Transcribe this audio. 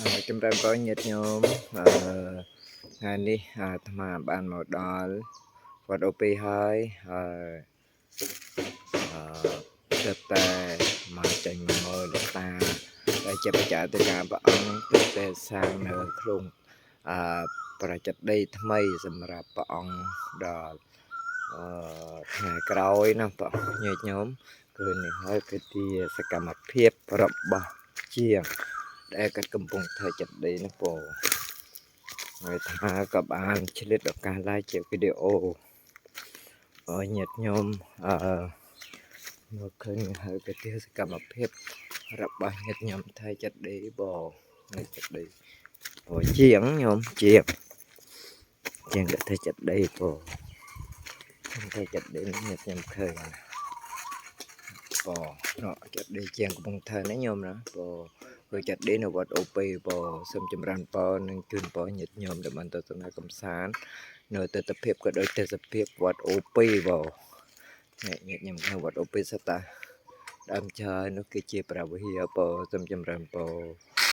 ចម្រើនពរញាតិញោមអឺថ្ងៃនេះអាត្មាបានមកដល់វត្តអូពីហើយហើយអឺទើបតែមកចេញមកមើលលោកតាដែលជាបច្ចាធិការព្រះអង្គទើបតែសាងនៅខ្លួនអឺប្រជតីថ្មីសម្រាប់ព្រះអង្គដល់អឺថ្ងៃក្រោយណាបងញាតិញោមគឺនេះហើយគឺជាសកម្មភាពរបស់ជាង ដែលគាត់កំពុងធ្វើចិត្តដីនោះពហើយថាក៏បានឆ្លៀតឱកាសឡាយជាវីដេអូឲ្យញាតិញោមអឺមើលឃើញហើយក៏ជាសកម្មភាពរបស់ញាតិញោមធ្វើចិត្តដីបនៅចិត្តដីពជាងញោមជាងជាងក៏ធ្វើចិត្តដីពធ្វើចិត្តដីញាតិញោមឃើញណាពណោចិត្តដីជាងកំពុងធ្វើនេះញោមណាពគឺចិត្តដីនៅវត្តអូពេពសូមចម្រើនពរនិងជូនពរញាតិញោមដែលបានទស្សនាកំសាន្តនៅទស្សនភាពក៏ដូចទេសភាពវត្តអូពេពអ្នកញាតិញោមនៅវត្តអូពេសតាដើមឈើនោះគឺជាព្រះវិហារពសូមចម្រើនពរ។